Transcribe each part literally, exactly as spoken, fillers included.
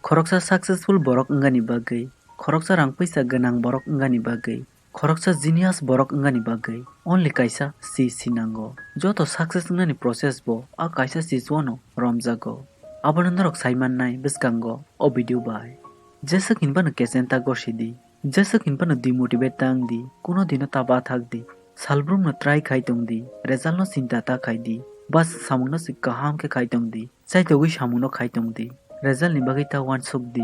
Khoroksa successful borok wngani bagwi, khoroksa rang puisa gwnang borok wngani bagwi, khoroksa genius borok wngani bagwi only kaisa sis si nango. Joto success wngnani process bo a kaisa sis o no romjago. Abono norok sai mannai bwskango o video bai. Jeswk hinphano kechenta gorsidi, jeswk hinphano demotivate ta wngdi, kuno dino ta bathakdi, salbrumno try khai tongdi, result no chinta ta khaidi, bas samungno se kaham khe khai tongdi. Chaitogwi samungno khai tongdi. Result ni bagwi ta uansukdi.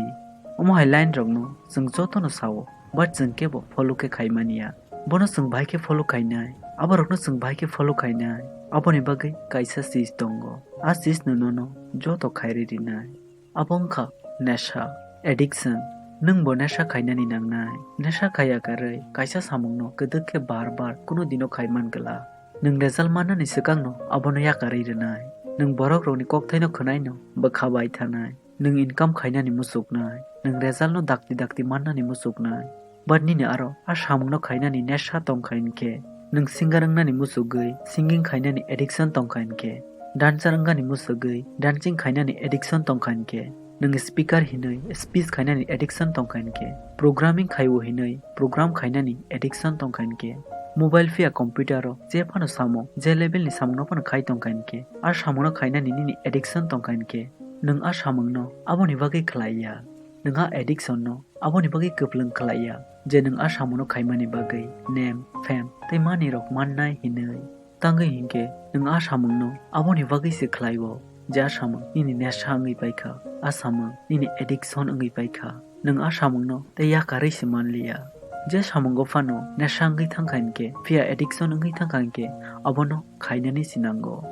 Omo hai line rokno chwng jotono sao, but chwng kebo follow khe khai manya. Bono chwng bahai khe follow khainai, aborokno chwng bahai khe follow khainai, aboni bagwi kaisa sis tongo. A sis no nono joto khairwi rinai. Abo wngkha nesha, addiction. Nwng bo nesha khainani nangnai. Nesha khaiya karwi kaisa samungno kwdwk khe bar bar kuno dino khai man glak. Nwng result mannani swkangno abono yakarwi rwnai. Nwng borokrokni kokthaino khwnaino bwkha bai thanai. Nwng income khainani muchuknai. Nwng resultno dakti dakti mannani muchuknai. But nini aro a samungno khainani nesha tongkha hinkhe, nwng singer wngnani muchugwi singing khainani addiction tongkha hinkhe, dancer wngani muchugwi dancing khainani addiction tongkha hinkhe, nwng speaker hinwi speech khainani addiction tongkha hinkhe, programming khaiwi hinwi program khainani addiction tongkha hinkhe, mobile phiya computer o je phano samung, je level ni samungno phano khai tongkha hinkhe, a samungno khainani nini addiction tongkha hinkhe, nwng a samungno aboni bagwi khlaiya. Nwng a addiction no aboni bagwi kwplwng khlaiya je nwng a samungno khaimani bagwi name, fame tei manwi rok mannai hinwi. Tangwi hinkhe nwng a samungno aboni bagwi se khlaio je a samung nini nesha wngwi paikha, a samung nini addiction wngwi paikha. Nwng a samungno tei yakarwi se manliya. Je samungo phano nesha wngwi thangkha hinkhe, phiya addiction wngwi thangkha hinkhe, abono khainani se nango.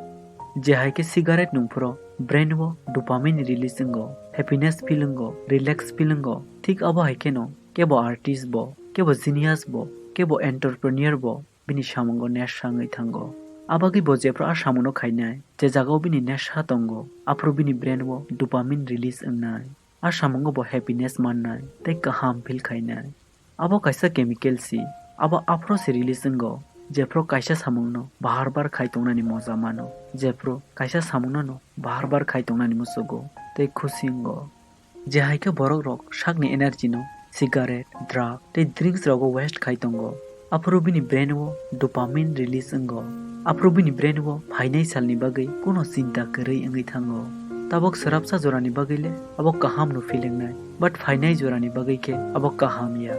Je hai khe cigarette nungphuru brain o dopamine release wngo, happiness feel wngo, relax feel wngo, thik abo hai kheno kebo artist bo, kebo genius bo, kebo entrepreneur bo bini samungo nesha wngwi thango. Abagwi bo jephru a samungno khainai, je jagao bini nesha tongo, aphuru bini brain o dopamine release wngnai. A samungo bo happiness mannai tei kaham feel khainai. Abo kaisa chemical si, abo aphuru se release wngo, jephru kaisa samungno bahar bar khai tongnani moja mano, jephru kaisa samungno no bahar bar khai tongnani muchugo tei khusi wngo. Je hai khe borok rok sakni energy no cigarette, drug tei drinks rogo waste khai tongo, aphuru bini brain o dopamine release wngo. Aphuru bini brain o phainai salni bagwi kuno chinta kwrwi wngwi thango. Tabuk swrapsa jorani bagwi le abo kaham no feel wngnai, but phainai jorani bagwi khe abo kaham ya.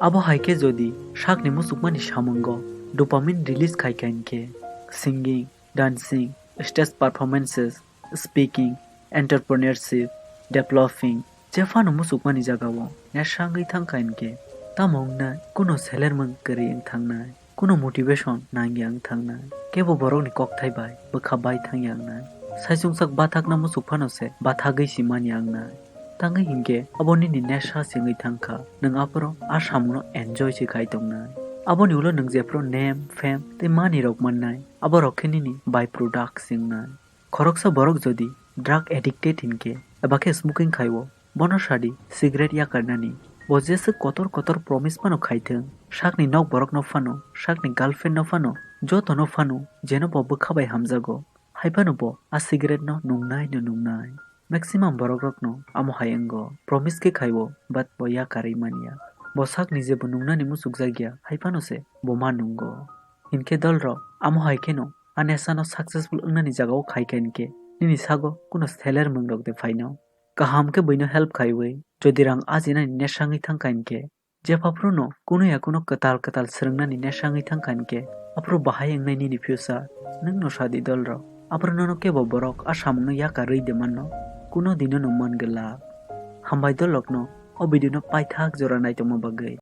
Abo hai khe jodi sakni muchukmani samungo dopamine release khai kha hinkhe, singing, dancing, stage performances, speaking, entrepreneurship, developing, jephano muchukmani jagao nesha wngwi thangkha hinkhe, tamo wngnai, kuno selermung kwrwi wng thangnai, kuno motivation nangya wng thangnai, kebo borokni kokthai bai bwkha bai thangya wngnai, saichungsak bathakna muchuk phano se bathagwi si manya wngnai. Tangwi hinkhe abo nini nesha se wngwi thangkha, nwng aphuru a samungno enjoy se khai tongnai. Aboni ulo nwng jephuru name, fame tei manwi rok mannai, aborok khe nini by-product se wngnai. Khoroksa borok jodi drug addicted hinkhe eba khe smoking khaio, bono sadi cigarette yakarnani. Bo jeswk kotor kotor promise phano khaithwng, sakni nok borokno phano, sakni girlfriend no phano, jotono phano, jeno bo bwkha bai hamjago, hai phano bo a cigarette no nungnai no nungnai. Maximum borok rokno amo hai wngo, promise khe khaio, but bo yakarwi manya. Bo sakni jebo nungnani muchukjakya, hai phano se bo ma nungo. Hinkhe dolrok, amo hai kheno a nesha no successful wngnani jagao khai kha hinkhe, nini sago kuno selermung rok de phaino? Kaham khe buino help khaiwi, jodi rang ajinani nesha wngwi thangkha hinkhe, jepha phuru no kuno ya kuno kwtal kwtal swrwngnani nesha wngwi thangkha hinkhe, aphuru bahai wngnai nini future? Nwng no sadi dolrok, aphuru nono kebo borok a samungno yakarwi de manno? Kuno dino no man glak. Hambai dolrokno o video no paithak jora naitongma bagwi.